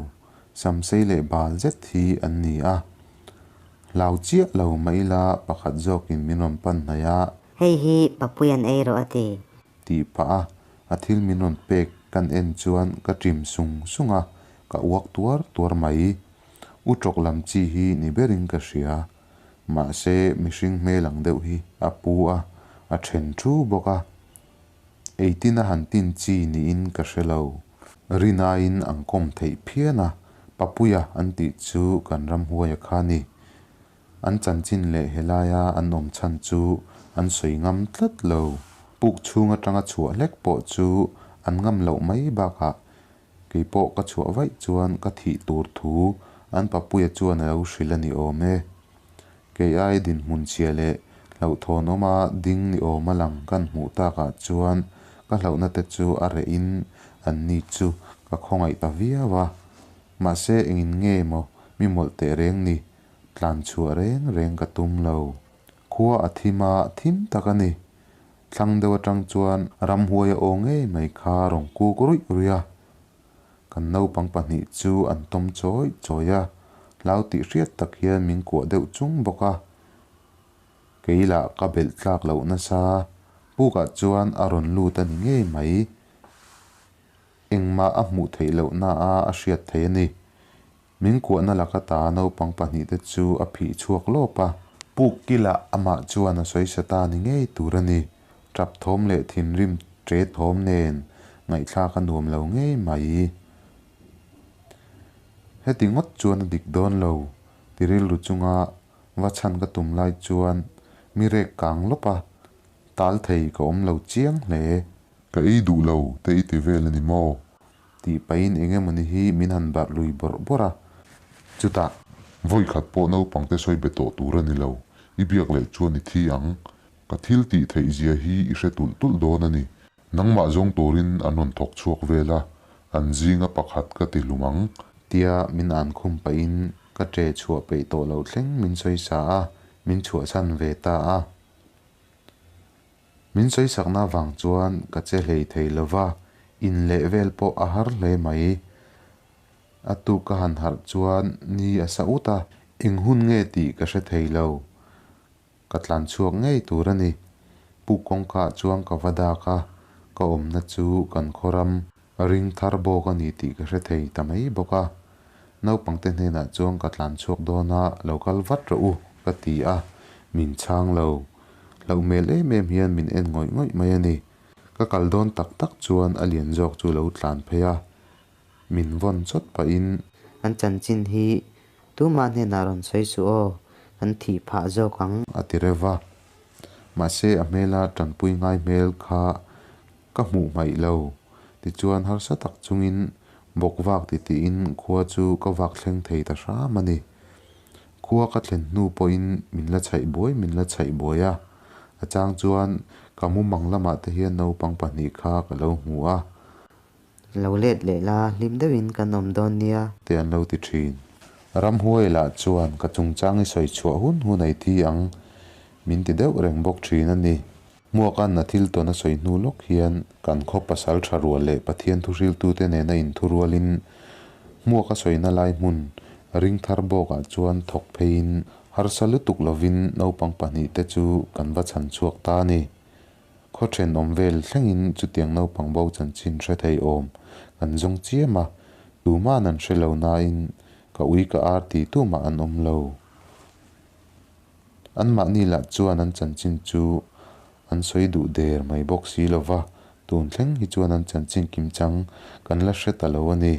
B: samsei leh bal zet hi an ni a. Hlau chiah lo mah ila pakhat zawkin min rawn pan hnaih a.
C: Hei hi Papuia'n ei rawh a ti.
B: Tih pah a, a thil min rawn pek kan en chuan ka ṭim sung sung a, ka uak tuar tuar mai. U tawk lam chi hi ni berin ka hria. Mahse mihring hmel ang deuh hi a pu a, a then thu bawk a. Eitin a han tin chi niin ka hre lo. Rinaiin an kawm theih phian a, Papuia an tih chu kan ramhuaia kha ni. An chanchin leh helaia an awm chhan chu an sawi ngam tlat lo. Puk chhung atanga chhuah hlek pawh chu an ngam loh mai bakah Kei pawh ka chhuah vaih chuan ka thih tur thu an papuia chuan a lo hrilh a ni awm e. Kei ai dinhmun chhia leh hlauhthawn awma ding ni awm a lang kan hmuh takah chuan ka hlauhna te chu a reh in an ni chu ka khawngaih ta viau a. Mahse engin nge maw mi mawlh teh reng ni, tlan chhuah reng reng ka tum lo. Khua a thim a, thim tak a ni. Thlang deuh atang chuan ramhuai a aw ngei mai kha a rawn kuk ruih ruih a. Kan naupang pahnih chu an tawm chawi chawi a, hlau tih hriat tak hian min kuah deuh chung bawk a. Kei lah ka belh tlak loh nasa, pukah chuan a rawn lut a ni ngei mai. Engmah a hmuh theih lohna a a hriat theih a ni. Min kuahna laka ta naupang pahnihte chu a phih chhuak lawp a. Puk kilah amah chuan a sawi sa ta ni ngei tur a ni. Tap thawm leh thinrim ṭe thawm nen ngaihthlak a nuam lo ngei mai. Heti ngawt chuan a dik dawn lo, ti rilru chunga va chhan ka tum lai chuan mi rek kang lawp a, tal thei ka awm lo chiang hle.
D: Ka ei duh lo te i ti vel a ni maw?
B: Tih pahin eng emawni hi min han barh lui bawrh bawrh a, chutah.
D: Vawi khat pawh naupang te sawi be tawh tur a ni lo, i biak leh chuan i thi ang. Ka thil tih theih zia hi i hre tulh tulh dawn a ni. Nangmah zawng turin an rawn thawk chhuak vel a, an zinga pakhat ka ti hlum ang.
B: Tia min an khum pahin ka ṭe chhuah peih tawh loh thleng min sawi sa a, min chhuahsan ve ta a. Min sawisakna avang chuan ka che hlei thei lo va, In leh vel pawh a har hle mai. A tuk ka han harh chuan ni a sa ut a, eng hun nge tih ka hre thei lo. Ka tlan chhuak ngei tur a ni. Puk kawngkaah chuan ka va dak a, ka awmna chu kan khaw ram ring thar bawk a ni tih ka hre thei ta mai bawk a. Naupangte hnenah chuan ka tlan chhuak dawn a, lo kal vat rawh u, ka ti a, min chhang lo. Hlauh hmel em em hian min en ngawih ngawih mai a ni. Ka kal dawn tak tak chuan a lian zawk chu lo tlan phei a, min vawn chawt pahin.
C: Kan chanchin hi tumah hnenah rawn sawi suh aw, kan thih phah zawk ang.
B: A ti reuh va, mahse a hmela tanpui ngai hmel kha ka hmuh hmaih lo. Tichuan harsa tak chungin bawk vak titihin khua chu ka vak thleng thei ta hram a ni. Khua ka thlen hnu pawhin min la chhaih buai min la chhaih buai a, a chang chuan ka mumang lamah te hian naupang pahnih kha ka lo hmu a.
C: Lo let leh la, hlim deuhin kan awm dawn nia.
B: Te an lo ti thin. Ramhuai lah chuan ka chungchang i sawi chhuah hun hun a i thi ang min ti deuh reng bawk thin a ni. Hmuaka'n a thil tawn a sawi hnu lawk hian kan khaw pasal tha rual leh Pathian thuhriltute nena inthurualin Hmuaka sawina lai hmun ring thar bawkah chuan thawk pheiin harsa lutuk lovin naupang pahnihte chu kan va chhan chhuak ta a ni. Khaw thenawm vel thlengin chutiang naupang bo chanchin hre thei awm kan zawng chiam a, tuma'n an hre lo nain ka ui ka ar ti tumah an awm lo. Anmahni lah chuan an chanchin chu an sawi duh der mai bawk si lo va, tun thleng hi chuan an chanchin kimchang kan la hre ta lo a ni.